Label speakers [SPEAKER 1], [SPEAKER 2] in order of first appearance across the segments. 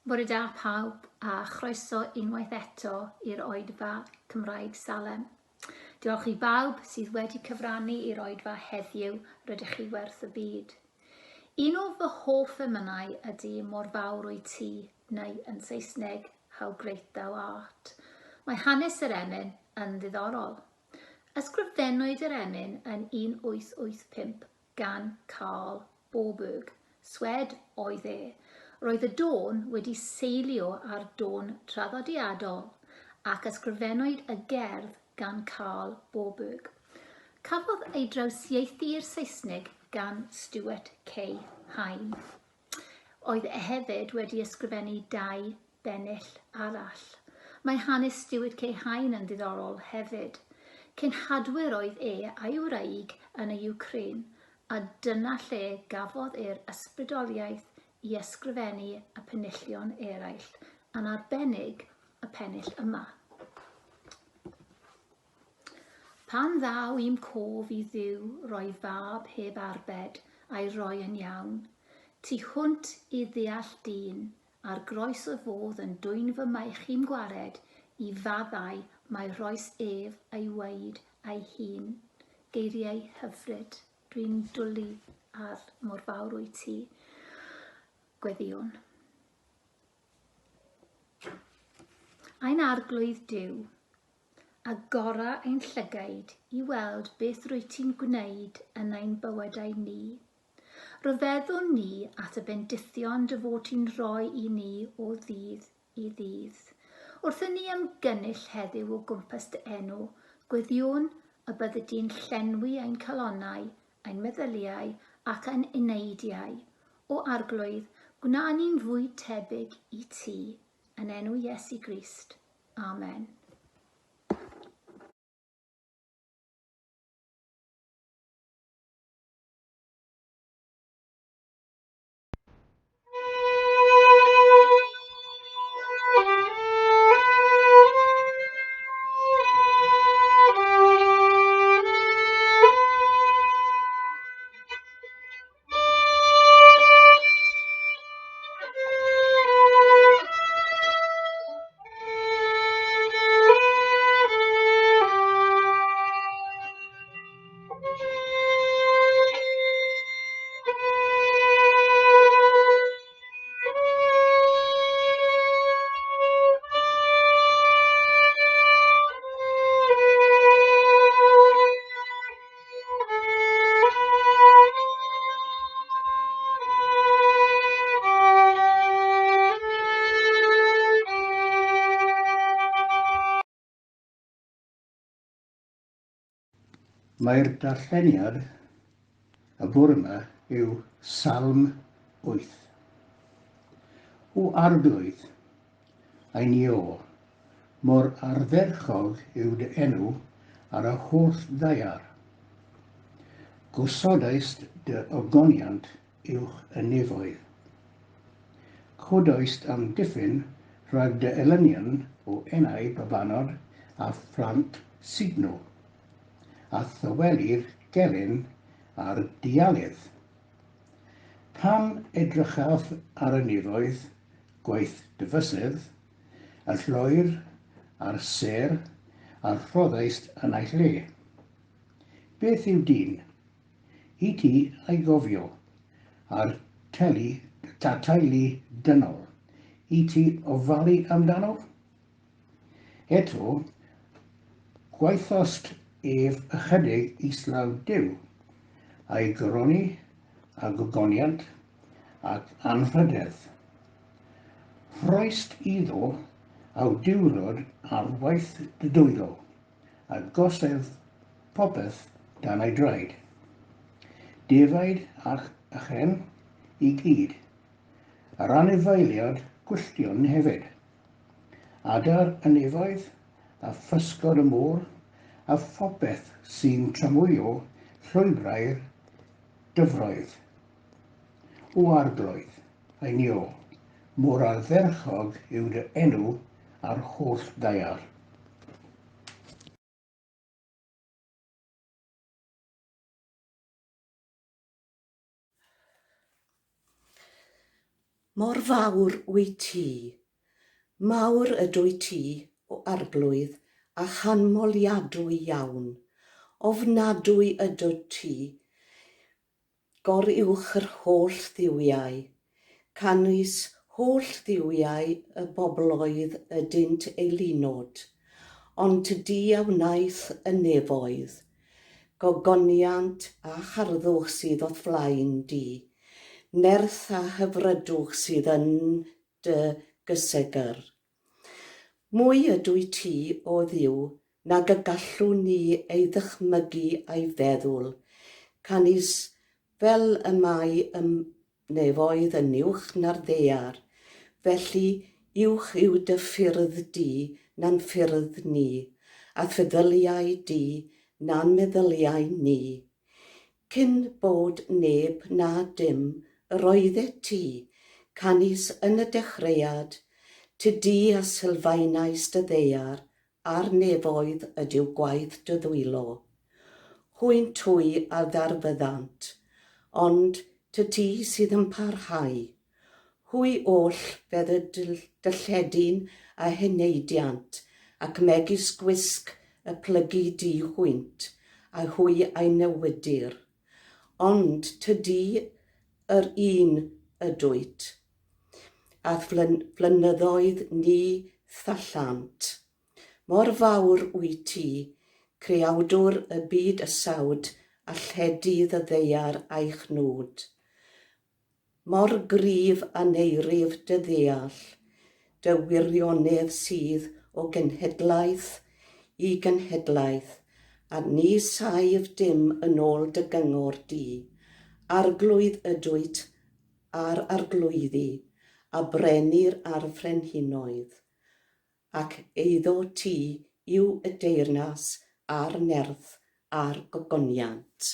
[SPEAKER 1] Bore da pawb a chroeso unwaith eto i'r oedfa Cymraeg Salem. Diolch i bawb sydd wedi cyfrannu i'r oedfa heddiw, rydych chi werth y byd. Un o fy hoff emynau ydy Mor Fawr Wyt Ti, neu yn Saesneg How Great Thou Art. Mae hanes yr emyn yn ddiddorol. Ysgrifennwyd yr emyn yn 1885 gan Carl Borberg. Swed oedd e. Roedd y dôn wedi seilio ar dôn traddodiadol ac ysgrifennwyd y gerdd gan Carl Borberg. Cafodd ei drawsieithu i'r Saesneg gan Stuart K. Hine. Oedd e hefyd wedi ysgrifennu dau bennill arall. Mae hanes Stuart K. Hine yn ddiddorol hefyd. Cenhadwyr oedd e a'i wraig yn y Ukraine, a dyna lle gafodd e'r ysbrydoliaeth i ysgrifennu y penillion eraill, yn arbennig y pennill yma. Pan ddaw i'm cof i Dduw roi fab heb arbed a'i roi yn iawn, tu hwnt i ddeall dyn, A'r groes o fodd yn dwyn fy maich i'm gwared, i faddau mae rhoes ef ei waed ei hun. Geiriau hyfryd. Dwi'n dwlu ar mor fawr wyt ti. Gweddïwn. Ein Arglwydd Duw, agora ein llygaid i weld beth rwyt ti'n gwneud yn ein bywydau ni. Rhyfeddwn ni at y bendithion dy fod ti'n rhoi i ni o ddydd i ddydd. Wrth i ni ymgynnull heddiw o gwmpas dy enw, gweddïwn y byddi di'n llenwi ein calonnau, ein meddyliau ac ein eneidiau. O Arglwydd, gwna ni'n fwy tebyg i ti. Yn enw Iesu Grist. Amen.
[SPEAKER 2] Mae'r darlleniad y bore yma yw Salm 8. O Arglwydd, ein Iô, mor ardderchog yw dy enw ar y holl ddaear. Gosodaist dy ogoniant uwch y nefoedd. Codoist amddiffyn rhag dy elynion o enau babanod a phlant sugno, a thawelu'r gelyn a'r dialydd. Pan edrychaf ar y nefoedd, gwaith dy fysedd, y lloer a'r sêr a rhoddaist yn eu lle. Beth yw dyn? I ti ei gofio, a'r teli, ta teulu dynol, i ti ofalu amdano? Eto, gwaethost ef ychydig islaw Duw, a'i goroni â gogoniant ac anrhydedd. Rhoist iddo awdurdod ar waith dy dwylo, a gosod popeth dan ei draed. Defaid ac ychen i gyd, yr anifeiliaid gwylltion hefyd, adar y nefoedd a physgod y môr, a phopeth sy'n tramwyo llwybrau'r dyfroedd. O Arglwydd, ein Iô, mor ardderchog yw dy enw ar holl ddaear.
[SPEAKER 3] Mor fawr wyt ti. Mawr ydwyt ti, O Arglwydd, a chanmoliadwy iawn. Ofnadwy ydwyt ti, goruwch yr holl dduwiau. Canys holl dduwiau y bobloedd ydynt eilunod, ond di a wnaeth y nefoedd. Gogoniant a harddwch sydd o'th flaen di, nerth a hyfrydwch sydd yn dy gysegr. Mwy ydwyt ti, O Dduw, nag y gallwn ni ei ddychmygu a'i feddwl, canys fel y mae y nefoedd yn uwch na'r ddaear, felly uwch yw dy ffyrdd di na'n ffyrdd ni, a'th feddyliau di na'n meddyliau ni. Cyn bod neb na dim yr oeddet ti, canys yn y dechreuad, ty di a sylfaenais dy ddaear, a'r nefoedd ydyw gwaith dy ddwylo. Hwynt hwy a ddarfyddant, ond ty ti sydd yn parhau. Hwy oll fedd y dylledyn a heneidiant, ac megis gwisg y plygu di hwynt, a hwy a'i newidir. Ond ty di yr un ydwyt, a'th flynyddoedd ni thallant. Mor fawr wyt ti, Creawdwr y byd ysawd a lledydd y ddaear a'i chnwd. Mor gryf aneirif dy ddeall, dy wirionedd sydd o genhedlaeth i genhedlaeth, a ni saif dim yn ôl dy gyngor di. Arglwydd ydwyt a'r arglwyddi, a brenir ar frenhinoedd, ac eiddo ti yw y deyrnas a'r nerth a'r gogoniant.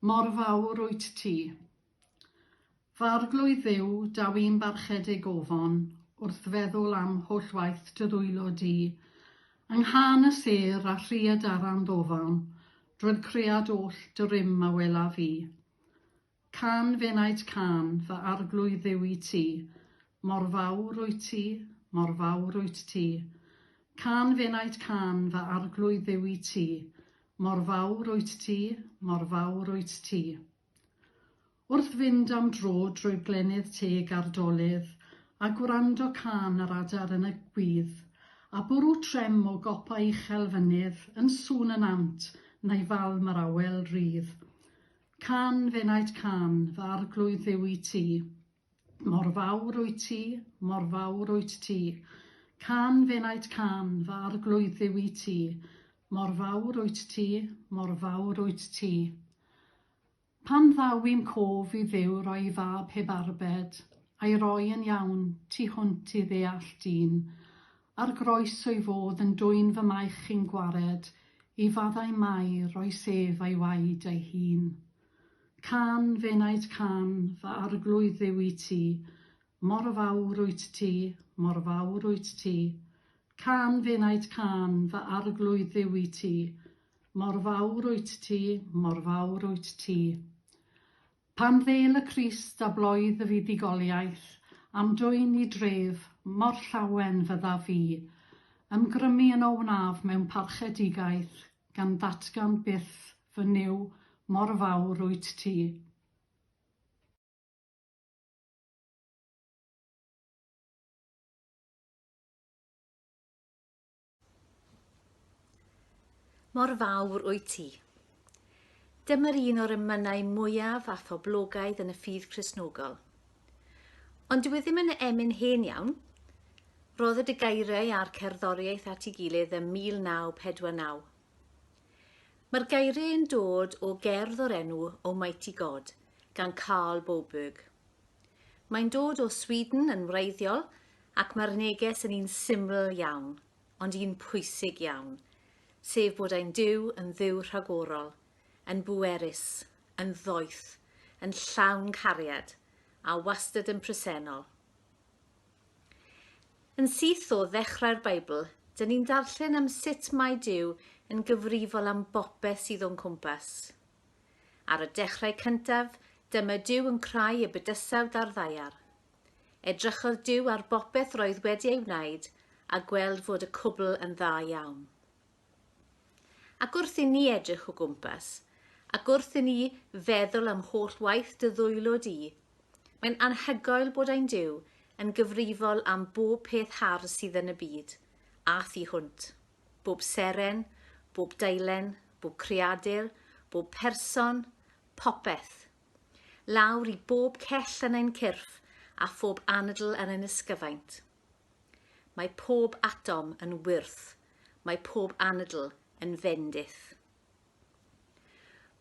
[SPEAKER 4] Mor fawr wyt ti. Fy Arglwydd Dduw, daw i'm barchedig ofon wrth feddwl am holl waith dy ddwylo di, yng nghân y sêr a rhu y daran ddofn, drwy'r cread oll dy rym a welaf i. Cân f'enaid cân, fy Arglwydd Dduw i ti, mor fawr wyt ti, mor fawr wyt ti. Cân f'enaid cân, fy Arglwydd Dduw i ti, mor fawr wyt ti, mor fawr wyt ti. Wrth fynd am dro drwy'r glenydd teg a'r dolydd, a gwrando cân yr adar yn y gwydd, a bwrw trem o gopa uchel fynydd yn sŵn y nant neu falm yr awel rydd. Cân, f'enaid cân, fy Arglwydd Dduw i ti. Mor fawr wyt ti, mor fawr wyt ti. Cân, f'enaid cân, fy Arglwydd Dduw i ti. Mor fawr wyt ti, mor fawr wyt ti. Pan ddaw i'm cof i Dduw roi 'i fab heb arbed, a'i roi yn iawn tu hwnt i ddeall dyn, ar groes o'i fodd yn dwyn fy maich i'n gwared, i faddau mai roes ef a'i waed ei hun. Cân, f'enaid cân, fy Arglwydd Dduw i ti, mor fawr wyt ti, mor fawr wyt ti. Cân, f'enaid cân, fy Arglwydd Dduw i ti, Mor fawr wyt ti, mor fawr wyt ti. Pan ddêl y Crist a bloedd y fuddugoliaeth, Am dwyn i dref, mor llawen fyddaf fi. Ymgrymu yno wnaf mewn parchedigaeth, Gan ddatgan byth, fy Nuw, mor fawr wyt ti.
[SPEAKER 5] Mor fawr wyt ti. Dyma'r un o'r emynau mwyaf a phoblogaidd yn y ffydd Cristnogol. Ond dyw e ddim yn emyn hen iawn. Rodded y gairiau a'r cerddoriaeth at ei gilydd ym 1949. Mae'r geiriau yn dod o gerdd o'r enw O Mighty God gan Carl Boberg. Mae'n dod o Sweden yn wreiddiol ac mae'r neges yn un syml iawn, ond un pwysig iawn, sef bod ein Duw yn Dduw rhagorol, yn bwerus, yn ddoeth, yn llawn cariad, a wastad yn presennol. Yn syth o ddechrau'r Beibl, dyn ni'n darllen am sut mae Duw yn gyfrifol am bopeth sydd o'n cwmpas. Ar y dechrau cyntaf, dyma Duw yn creu y bydysawd a'r ddaear. Edrychodd Duw ar bopeth roedd wedi ei wneud a gweld fod y cwbl yn dda iawn. Ac wrth i ni edrych o gwmpas, ac wrth i ni feddwl am holl waith dy ddwylo di, mae'n anhygoel bod ein Duw yn gyfrifol am bob peth hardd sydd yn y byd, a thu hwnt. Bob seren, bob deilen, bob creadur, bob person, popeth. Lawr i bob cell yn ein cyrff a phob anadl yn ein ysgyfaint. Mae pob atom yn wyrth, mae pob anadl yn fendith.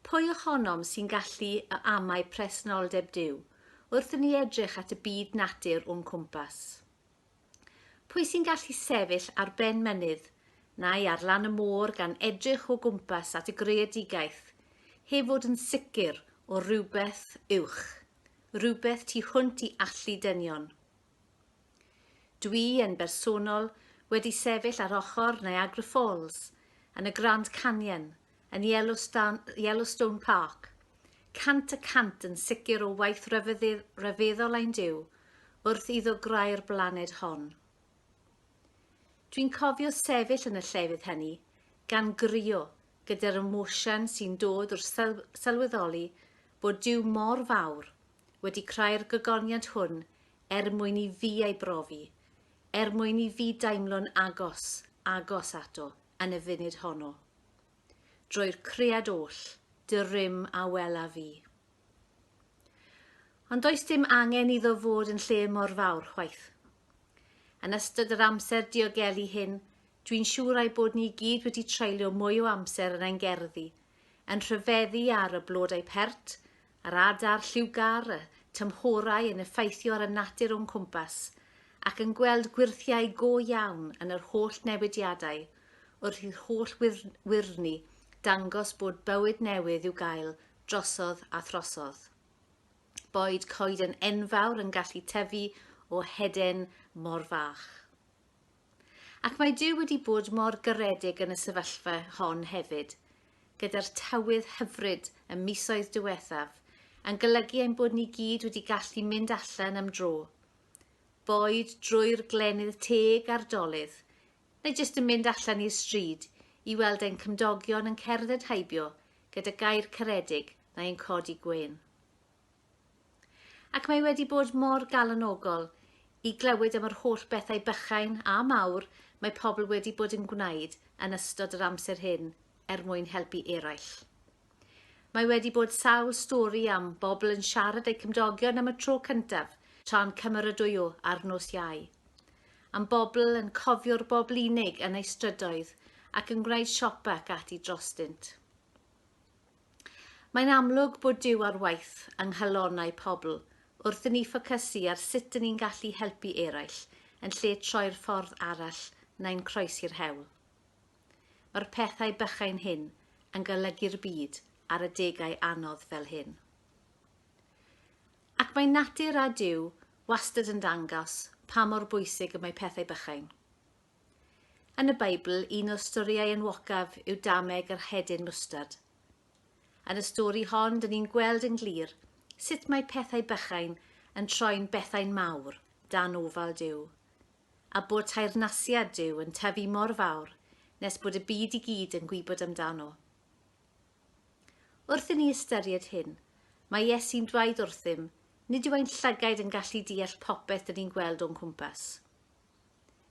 [SPEAKER 5] Pwy ohonom sy'n gallu y amau presenoldeb Duw wrth i ni edrych at y byd natur o'n cwmpas? Pwy sy'n gallu sefyll ar ben mynydd neu ar lan y môr gan edrych o gwmpas at y greadigaeth heb fod yn sicr o rywbeth uwch, rhywbeth tu hwnt i allu dynion? Dwi, yn bersonol, wedi sefyll ar ochr Niagara Falls, yn y Grand Canyon, yn Yellowstone Park, 100% yn sicr o waith rhyfeddol ein Duw wrth iddo greu'r blaned hon. Dwi'n cofio sefyll yn y llefydd hynny, gan grio gyda'r emosiwn sy'n dod wrth sylweddoli bod Duw mor fawr wedi creu'r gogoniant hwn er mwyn i fi ei brofi, er mwyn i fi deimlo'n agos, agos ato yn y funud honno. Drwy'r cread oll, dy rym a wela fi. Ond does dim angen iddo fod yn lle mor fawr, chwaith. Yn ystod yr amser diogelu hyn, dwi'n siŵr ei bod ni gyd wedi treulio mwy o amser yn ein gerddi, yn rhyfeddu ar y blodau pert, yr adar lliwgar, y tymhorau yn effeithio ar y natur o'n cwmpas, ac yn gweld gwyrthiau go iawn yn yr holl newidiadau wrth i'r holl wyrddni dangos bod bywyd newydd i'w gael drosodd a throsodd. Boed coeden enfawr yn gallu tyfu o heden mor fach. Ac mae Duw wedi bod mor garedig yn y sefyllfa hon hefyd, gyda'r tywydd hyfryd y misoedd diwethaf yn golygu ein bod ni gyd wedi gallu mynd allan am dro, boed drwy'r glenydd teg a'r dolydd, neu jyst yn mynd allan i'r stryd i weld ein cymdogion yn cerdded heibio gyda gair caredig neu yn codi gwên. Ac mae wedi bod mor galonogol i glywed am yr holl bethau bychain a mawr mae pobl wedi bod yn gwneud yn ystod yr amser hyn er mwyn helpu eraill. Mae wedi bod sawl stori am bobl yn siarad â'u cymdogion am y tro cyntaf tra'n cymeradwyo ar nos Iau. Am bobl yn cofio'r bobl unig yn eu strydoedd ac yn gwneud siopa ac ati drostynt. Mae'n amlwg bod Duw ar waith yng nghalonnau pobl wrth i ni ffocysu ar sut dyn ni'n gallu helpu eraill yn lle troi'r ffordd arall neu'n croesi'r hewl. Mae'r pethau bychain hyn yn golygu'r byd ar adegau anodd fel hyn. Ac mae natur a Duw wastad yn dangos pa mor bwysig y mae pethau bychain. Yn y Beibl, un o'r storïau enwocaf yw dameg yr hedyn mwstard. Yn y stori hon, dyn ni'n gweld yn glir sut mae pethau bychain yn troi'n bethau'n mawr dan ofal Duw, a bod teyrnasiad Duw yn tyfu mor fawr nes bod y byd i gyd yn gwybod amdano. Wrth i ni ystyried hyn, mae Iesu'n dweud wrthym nid yw ein llygaid yn gallu deall popeth dyn ni'n gweld o'n cwmpas.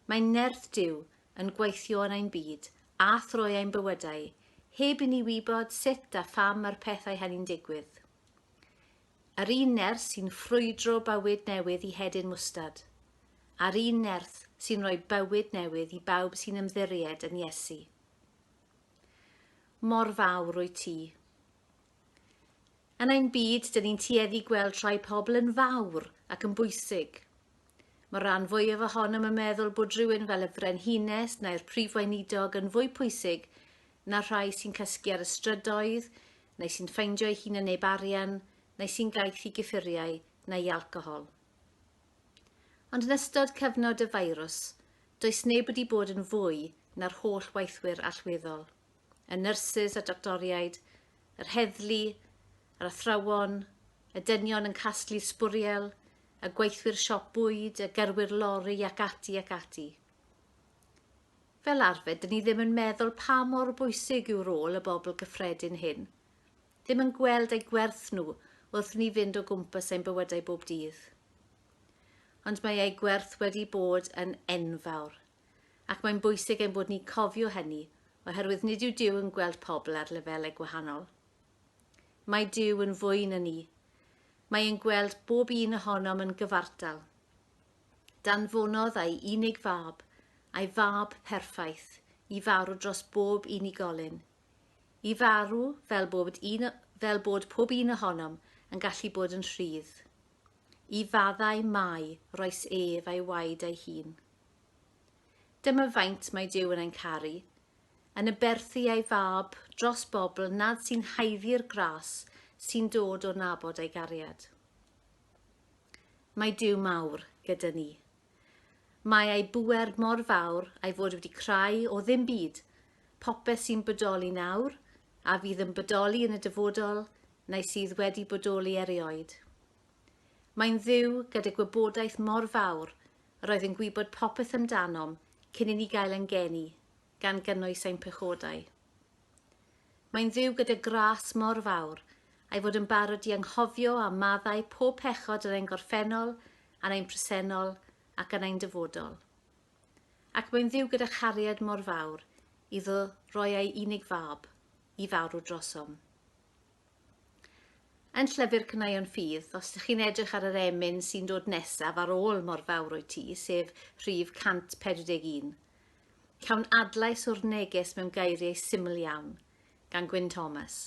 [SPEAKER 5] Mae nerth Duw yn gweithio yn ein byd a thrwy ein bywydau, heb i ni wybod sut a pham mae'r pethau hynny'n digwydd. Yr un nerth sy'n ffrwydro bywyd newydd i hedyn mwstad, a'r un nerth sy'n rhoi bywyd newydd i bawb sy'n ymddiried yn Iesu. Mor fawr wyt ti. Yn ein byd, dyn ni'n tueddu gweld rhai pobl yn fawr ac yn bwysig. Mae'r rhan fwyaf ohonom yn meddwl bod rhywun fel y frenhines neu'r prif weinidog yn fwy pwysig na rhai sy'n cysgu ar y strydoedd, neu sy'n ffeindio eu hunain neb arian, neu sy'n gaeth i gyffuriau neu i alcohol. Ond yn ystod cyfnod y feirws, does neb wedi bod yn fwy na'r holl weithwyr allweddol. Y nyrsys a doctoriaid, yr heddlu, yr athrawon, y dynion yn casglu sbwriel, y gweithwyr siop bwyd, y gyrwyr lori ac ati ac ati. Fel arfer, dyn ni ddim yn meddwl pa mor bwysig yw rôl y bobl gyffredin hyn. Ddim yn gweld eu gwerth nhw wrth ni fynd o gwmpas ein bywydau bob dydd. Ond mae eu gwerth wedi bod yn enfawr. Ac mae'n bwysig ein bod ni'n cofio hynny, oherwydd nid yw Duw yn gweld pobl ar lefelau gwahanol. Mae Duw yn fwy na ni. Mae e'n gweld bob un ohonom yn gyfartal. Danfonodd ei unig fab, ei fab perffaith, i farw dros bob unigolyn. I farw fel bod, un, fel bod pob un ohonom yn gallu bod yn rhydd. I faddau mai roes ef a'i waed ei hun. Dyma faint mae Duw yn ein caru, yn aberthu ei fab dros bobl nad sy'n haeddu'r gras sy'n dod o nabod ei gariad. Mae Duw mawr gyda ni. Mae ei bŵer mor fawr a'i fod wedi creu o ddim byd popeth sy'n bodoli nawr a fydd yn bodoli yn y dyfodol neu sydd wedi bodoli erioed. Mae'n Dduw gyda gwybodaeth mor fawr yr oedd yn gwybod popeth amdanom cyn i ni gael ein geni, gan gynnwys ein pechodau. Mae'n Dduw gyda gras mor fawr, a'i fod yn barod i anghofio a maddau pob pechod yn ein gorffennol, yn ein presennol ac yn ein dyfodol. Ac mae'n Dduw gyda chariad mor fawr iddo roi ei unig fab i farw drosom. Yn Llyfr Caneuon Ffydd, os ydych chi'n edrych ar yr emyn sy'n dod nesaf ar ôl Mor Fawr Wyt Ti, sef rhif 141, cawn adlais o'r neges mewn geiriau syml iawn, gan Gwyn Thomas.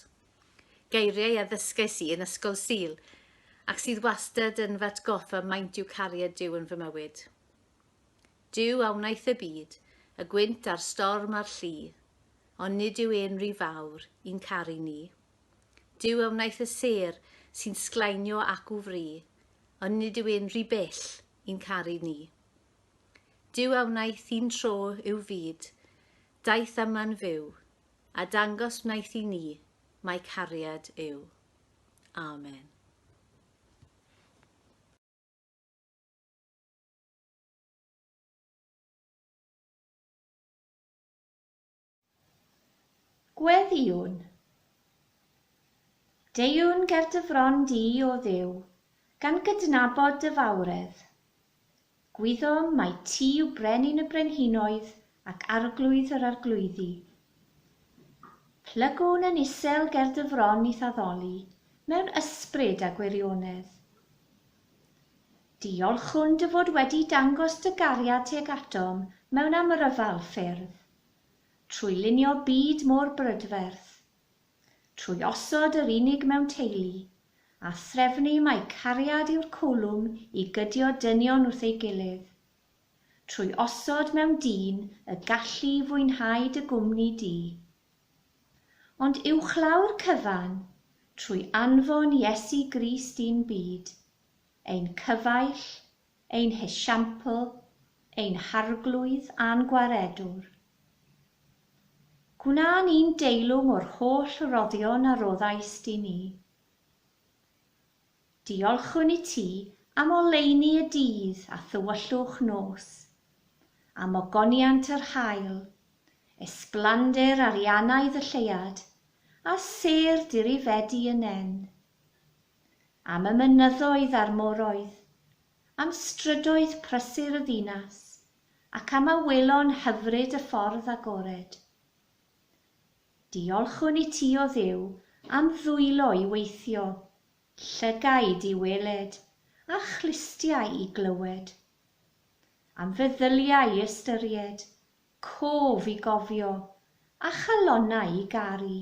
[SPEAKER 5] Geiriau a ddysgais i yn Ysgol Sul, ac sydd wastad yn fy atgoffa maint yw cariad Duw yn fy mywyd. Duw a wnaeth y byd, y gwynt a'r storm a'r lli, ond nid yw e'n rhy fawr i'n caru ni. Duw a wnaeth y sêr sy'n sglaenio acw fri, ond nid yw e'n rhy bell i'n caru ni. Duw a wnaeth un tro i'w fyd, daeth yma'n fyw, a dangos wnaeth i ni mai cariad yw. Amen.
[SPEAKER 6] Gweddïwn. Deuwn ger dy fron di, O Dduw, gan gydnabod dy fawredd. Gwyddom mai ti yw Brenin y brenhinoedd ac Arglwydd yr arglwyddi. Plygwn yn isel ger dy fron i'th addoli mewn ysbryd a gwirionedd. Diolchwn dy fod wedi dangos dy gariad tuag atom mewn amryfal ffyrdd. Trwy lunio byd mor brydferth. Trwy osod yr unig mewn teulu, a threfnu mai cariad yw'r cwlwm i gydio dynion wrth ei gilydd. Trwy osod mewn dyn y gallu i fwynhau dy gwmni di. Ond uwchlaw'r cyfan, trwy anfon Iesu Grist i'n byd, ein cyfaill, ein hesiampl, ein Harglwydd a'n Gwaredwr. Gwna ni'n deilwng o'r holl roddion a roddaist i ni. Diolchwn i ti am oleuni y dydd a thywyllwch nos, am ogoniant yr haul, ysblander ariannaidd y lleuad, a sêr dirifedi y nen. Am y mynyddoedd a'r moroedd, am strydoedd prysur y ddinas, ac am awelon hyfryd y ffordd agored. Diolchwn i ti, O Dduw, am ddwylo i weithio, llygaid i weled, a chlustiau i glywed. Am feddyliau i ystyried, cof i gofio, a chalonnau i garu.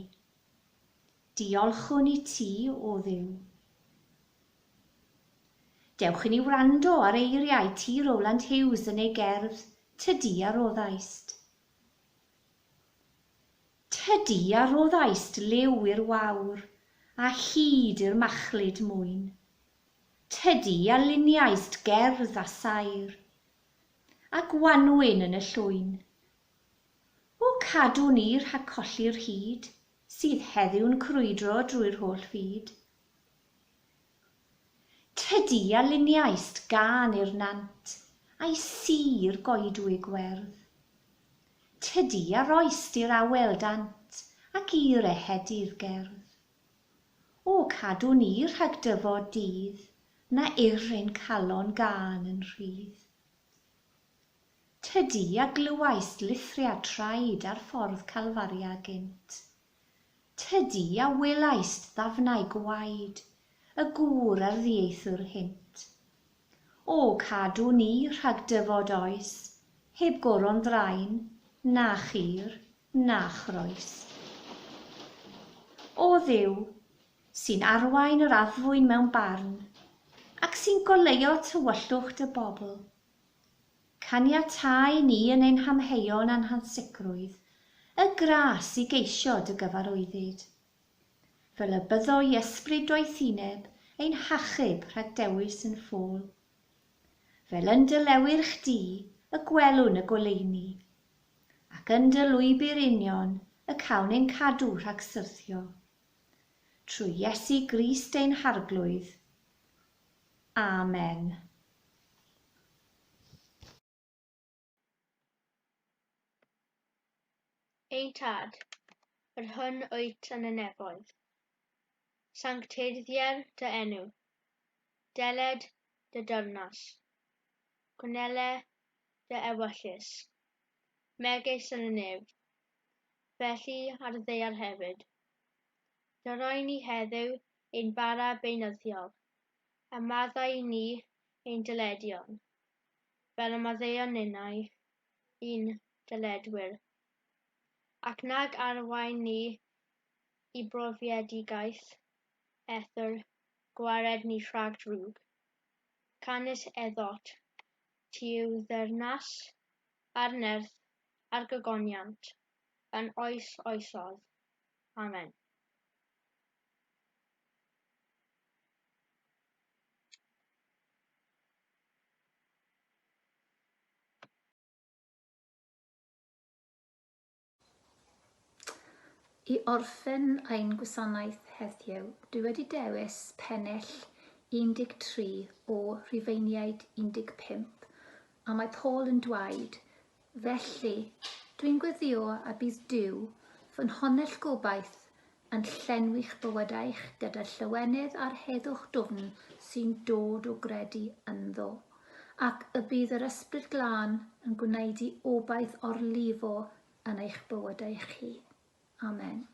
[SPEAKER 6] Diolchwn i ti, O Dduw. Dewch i ni wrando ar eiriau T. Rowland Hughes yn ei gerdd Tydi a Roddaist. Tydi a roddaist liw i'r wawr, a hud i'r machlud mwyn. Tydi a luniaist gerdd a saer, a gwanwyn yn y llwyn. O cadw ni rhag colli'r hud sydd heddiw'n crwydro drwy'r holl fyd. Tydi a luniaist gân i'r nant, a'i si i'r goedwig werdd. Tydi a roist i'r awel dant, ac i'r ehedydd gerdd. O cadw ni rhag dyfod dydd, na yrr ein calon gân yn rhydd. Tydi a glywaist lithriad traed ar ffordd Calfaria gynt. Tydi a welaist ddafnau gwaed y gŵr ar ddieithr hynt. O, cadw ni rhag dyfod oes heb goron ddrain, na chur, na chroes. O Dduw, sy'n arwain yr addfwyn mewn barn, ac sy'n goleuo tywyllwch dy bobl, Caniatâi ni yn ein hamheuon a'n hansicrwydd y gras i geisio dy gyfarwyddyd, fel y byddo i ysbryd doethineb ein hachub rhag dewis yn ffôl. Fel yn dy lewyrch di y gwelwn y goleuni, ac yn dy lwybr union y cawn ein cadw rhag syrthio. Trwy Iesu Grist ein Harglwydd. Amen.
[SPEAKER 7] Ein Tad, yr hwn wyt yn y nefoedd, sancteiddier dy enw, deled dy dyrnas, gwnele dy ewyllys, megis yn y nef, felly ar y ddaear hefyd. Dyroi ni heddiw ein bara beunyddiol, a maddau i ni ein dyledion, fel y maddeuon ninnau i'n dyledwyr. Ac nag arwain ni i brofiedigaeth, ethr gwared ni rhag drwg. Canys eddot ti yw ddeyrnas, a'r nerth, a'r gogoniant, yn oes oesodd. Amen.
[SPEAKER 1] I orffen ein gwasanaeth heddiw, dwi wedi dewis pennill 13 o Rhufeiniaid 15, a mae Paul yn dweud, Felly, dwi'n gweddïo a bydd Duw, ffynhonnell gobaith, yn llenwi'ch bywydau'ch gyda llawenydd a'r heddwch dwfn sy'n dod o gredu ynddo, ac y bydd yr Ysbryd Glân yn gwneud i obaith orlifo yn eich bywydau chi. Amen.